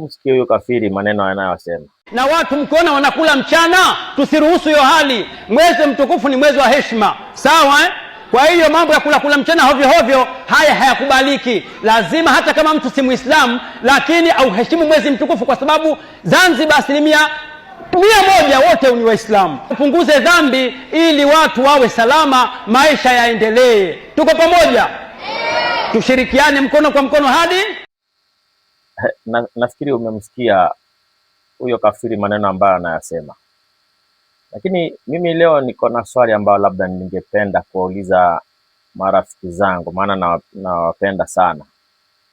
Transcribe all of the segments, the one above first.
Msikie huyo kafiri maneno anayosema. Na watu mkiona wanakula mchana, tusiruhusu hiyo hali. Mwezi mtukufu ni mwezi wa heshima, sawa eh? Kwa hiyo mambo ya kula kula mchana hovyo hovyo haya hayakubaliki. Lazima hata kama mtu si Muislamu, lakini auheshimu mwezi mtukufu, kwa sababu Zanzibar 100% wote ni Waislamu. Tupunguze dhambi ili watu wawe salama, maisha yaendelee. Tuko pamoja, tushirikiane mkono kwa mkono hadi Nafikiri umemsikia huyo kafiri maneno ambayo anayasema, lakini mimi leo niko na swali ambayo labda ningependa kuwauliza marafiki zangu, maana nawapenda sana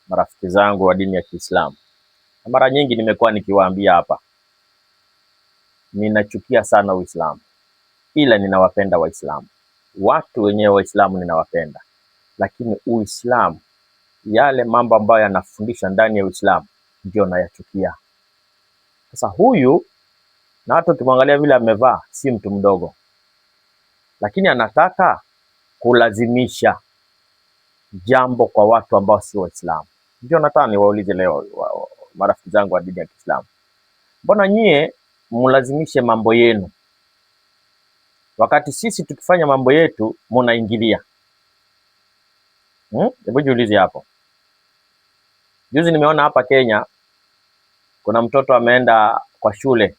marafiki zangu wa dini ya Kiislamu, na mara nyingi nimekuwa nikiwaambia hapa, ninachukia sana Uislamu, ila ninawapenda Waislamu. Watu wenyewe Waislamu ninawapenda, lakini Uislamu, yale mambo ambayo yanafundishwa ndani ya Uislamu ndio nayachukia. Sasa huyu na hata ukimwangalia vile amevaa si mtu mdogo, lakini anataka kulazimisha jambo kwa watu ambao si Waislamu. Ndio nataka niwaulize leo marafiki zangu wa dini ya Kiislamu, mbona nyie mlazimishe mambo yenu wakati sisi tukifanya mambo yetu munaingilia? Hebu jiulize hapo. Juzi nimeona hapa Kenya kuna mtoto ameenda kwa shule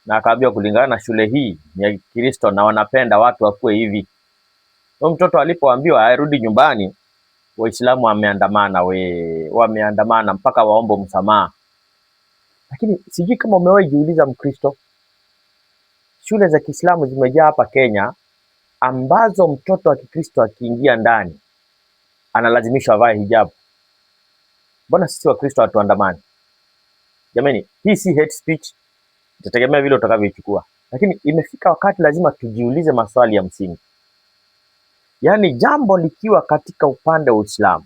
na akaambiwa kulingana na shule hii ni ya Kikristo na wanapenda watu wakuwe hivi. Huyo mtoto alipoambiwa arudi nyumbani, Waislamu wameandamana, we wameandamana mpaka waombe msamaha. Lakini sijui kama umewahi jiuliza, Mkristo, shule za Kiislamu zimejaa hapa Kenya ambazo mtoto wa Kikristo akiingia ndani analazimishwa avae hijabu. Mbona sisi Wakristo hatuandamani? Jamani, hii si hate speech, itategemea vile utakavyoichukua, lakini imefika wakati lazima tujiulize maswali ya msingi. Yaani, jambo likiwa katika upande wa Uislamu,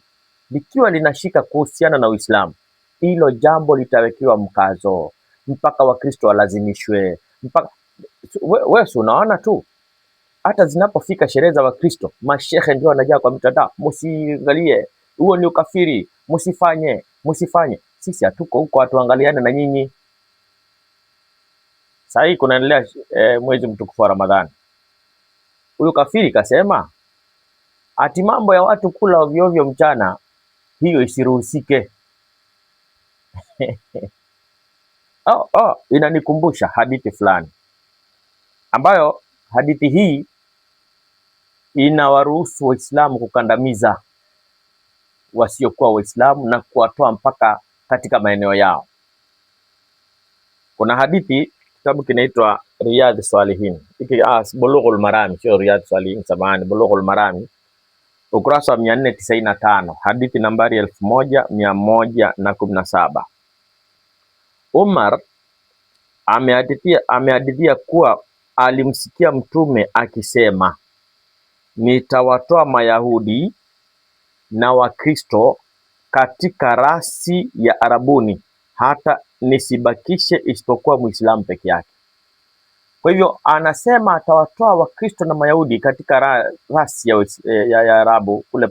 likiwa linashika kuhusiana na Uislamu, hilo jambo litawekewa mkazo mpaka Wakristo walazimishwe mpaka wewe si unaona tu hata zinapofika sherehe za Wakristo mashehe ndio wanajaa kwa mitandao, msiangalie huo ni ukafiri, msifanye, msifanye. Sisi hatuko huko, hatuangaliane na nyinyi. Sasa hii kunaendelea mwezi mtukufu wa Ramadhani. Huyu kafiri kasema ati mambo ya watu kula ovyo ovyo mchana hiyo isiruhusike. Oh, inanikumbusha hadithi fulani ambayo hadithi hii inawaruhusu Waislamu kukandamiza wasiokuwa Waislamu na kuwatoa mpaka katika maeneo yao. Kuna hadithi, kitabu kinaitwa Riyadh Salihin, hiki Bulughul Marami, sio Riyadh Salihin, samahani, Bulughul Marami, ukurasa wa 495, hadithi nambari 1117. Umar amehadithia kuwa alimsikia Mtume akisema, nitawatoa Mayahudi na Wakristo katika rasi ya Arabuni hata nisibakishe isipokuwa Muislamu peke yake. Kwa hivyo anasema atawatoa Wakristo na Mayahudi katika rasi ya Arabu kule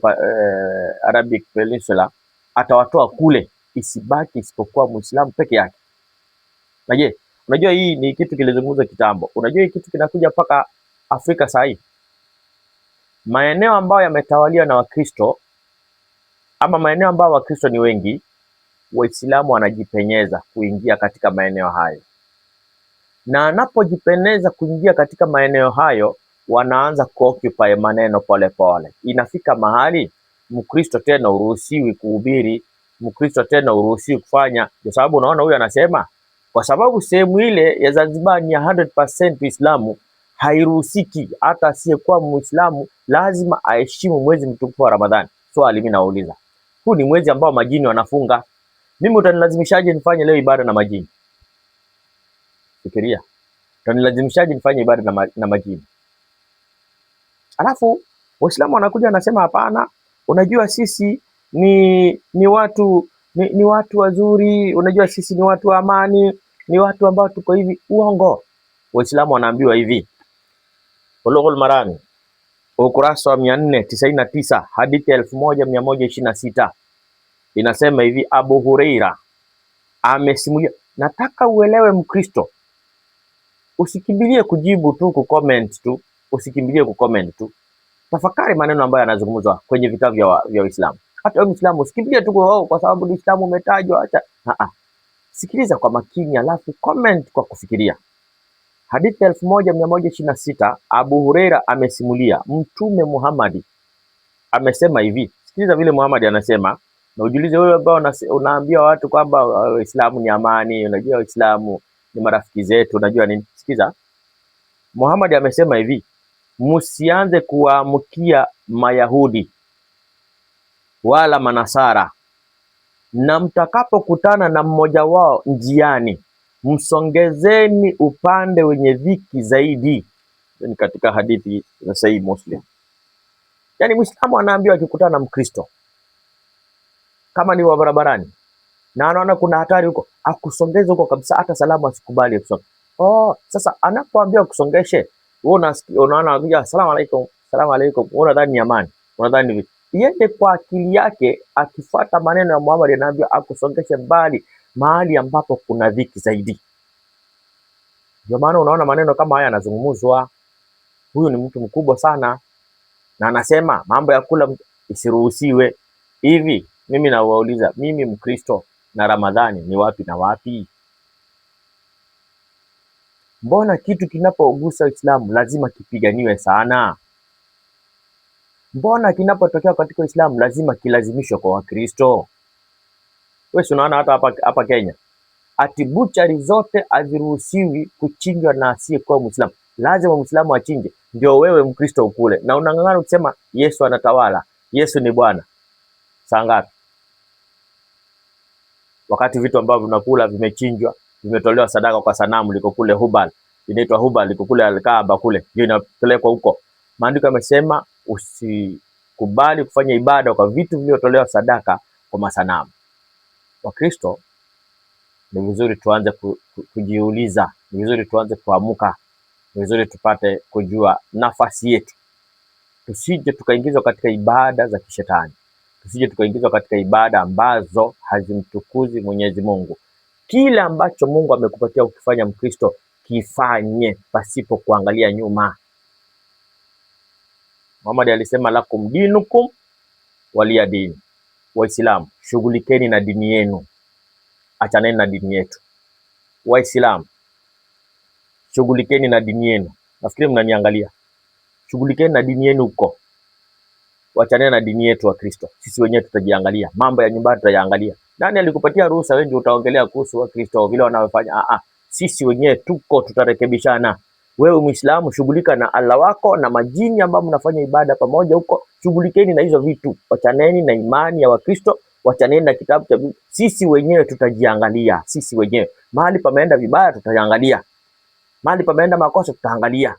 Arabic Peninsula, atawatoa kule isibaki isipokuwa Muislamu peke yake. Na je, unajua hii ni kitu kilizungumzwa kitambo. Unajua hii kitu kinakuja mpaka Afrika saa hii, maeneo ambayo yametawaliwa na Wakristo ama maeneo ambayo Wakristo ni wengi, Waislamu wanajipenyeza kuingia katika maeneo hayo, na anapojipenyeza kuingia katika maeneo hayo, wanaanza kuoccupy maneno polepole. Inafika mahali Mkristo tena uruhusiwi kuhubiri, Mkristo tena uruhusiwi kufanya, kwa sababu unaona huyu anasema kwa sababu sehemu ile ya Zanzibar ni ya 100% Uislamu, hairuhusiki hata asiyekuwa Muislamu lazima aheshimu mwezi mtukufu wa Ramadhani. Swali mimi nauliza, huu ni mwezi ambao majini wanafunga, mimi utanilazimishaje nifanye leo ibada na majini? Fikiria, utanilazimishaje nifanye ibada na majini? Alafu Waislamu wanakuja wanasema hapana, unajua sisi ni watu ni watu wazuri, unajua sisi ni watu wa amani, ni watu ambao tuko hivi. Uongo. Waislamu wanaambiwa hivi, Bulughul Marami ukurasa wa 499 hadithi ya 1126 inasema hivi, Abu Huraira Amesimulia. Nataka uelewe Mkristo, usikimbilie kujibu tu, kucomment tu, usikimbilie kucomment tu. Tafakari maneno ambayo yanazungumzwa kwenye vitabu vya Uislamu. Hata wewe Muislamu usikimbilie tu oh, kwa sababu Uislamu umetajwa, acha. Ah, sikiliza kwa makini, alafu comment kwa kufikiria. Hadithi 1126 Abu Huraira amesimulia Mtume Muhammad amesema hivi. Sikiliza vile Muhammad anasema na ujiulize wewe ambao unaambia watu kwamba Uislamu ni amani, unajua Uislamu ni marafiki zetu, unajua nini. Sikiza, Muhammad amesema hivi, msianze kuwaamkia Mayahudi wala Manasara, na mtakapokutana na mmoja wao njiani msongezeni upande wenye dhiki zaidi. Ni katika hadithi za Sahihi Muslim. Yaani Muislamu anaambiwa akikutana na Mkristo kama ni wa barabarani na anaona kuna hatari huko, akusongeze huko kabisa, hata salamu asikubali kusonga. Oh, sasa anapoambia kusongeshe, wewe unaona anakuja asalamu alaikum, salamu alaikum, wewe unadhani ni amani, unadhani vipi? Yeye kwa akili yake akifuata maneno ya Muhammad anaambia akusongeshe mbali, mahali ambapo kuna dhiki zaidi. Ndio maana unaona maneno kama haya yanazungumzwa. Huyu ni mtu mkubwa sana, na anasema mambo ya kula isiruhusiwe. Hivi mimi nawauliza, mimi Mkristo na Ramadhani ni wapi na wapi? Mbona kitu kinapogusa Uislamu lazima kipiganiwe sana? Mbona kinapotokea katika Uislamu lazima kilazimishwe kwa Wakristo? Wewe si unaona hata hapa hapa Kenya ati buchari zote haziruhusiwi kuchinjwa na asiyekuwa Muislamu, lazima Muislamu achinje ndio wewe Mkristo ukule, na unang'ang'ana ukisema Yesu anatawala, Yesu ni Bwana. Saa ngapi? Wakati vitu ambavyo vinakula vimechinjwa, vimetolewa sadaka kwa sanamu liko kule Hubal, inaitwa Hubal, liko kule Alkaaba kule, ndio inapelekwa huko. Maandiko yamesema usikubali kufanya ibada kwa vitu vilivyotolewa sadaka kwa masanamu. Wakristo, ni vizuri tuanze kujiuliza, ni vizuri tuanze kuamuka, ni vizuri tupate kujua nafasi yetu, tusije tukaingizwa katika ibada za kishetani, tusije tukaingizwa katika ibada ambazo hazimtukuzi Mwenyezi Mungu. Kile ambacho Mungu amekupatia ukifanya Mkristo, kifanye pasipo kuangalia nyuma. Muhammad alisema lakum dinukum waliya dini. Waislamu, shughulikeni na dini yenu, achaneni na dini yetu. Waislamu, shughulikeni na dini yenu. Nafikiri mnaniangalia. Shughulikeni na dini yenu huko, wachaneni na dini yetu wa Kristo. Sisi wenyewe tutajiangalia, mambo ya nyumbani tutayaangalia. Nani alikupatia ruhusa wewe ndio utaongelea kuhusu Wakristo vile wanavyofanya? Ah, ah, sisi wenyewe tuko, tutarekebishana. Wewe Muislamu, shughulika na Allah wako na majini ambao mnafanya ibada pamoja huko, shughulikeni na hizo vitu, wachaneni na imani ya Wakristo, wachaneni na kitabu cha Biblia. Sisi wenyewe tutajiangalia, sisi wenyewe mahali pameenda vibaya tutaangalia, mahali pameenda makosa tutaangalia.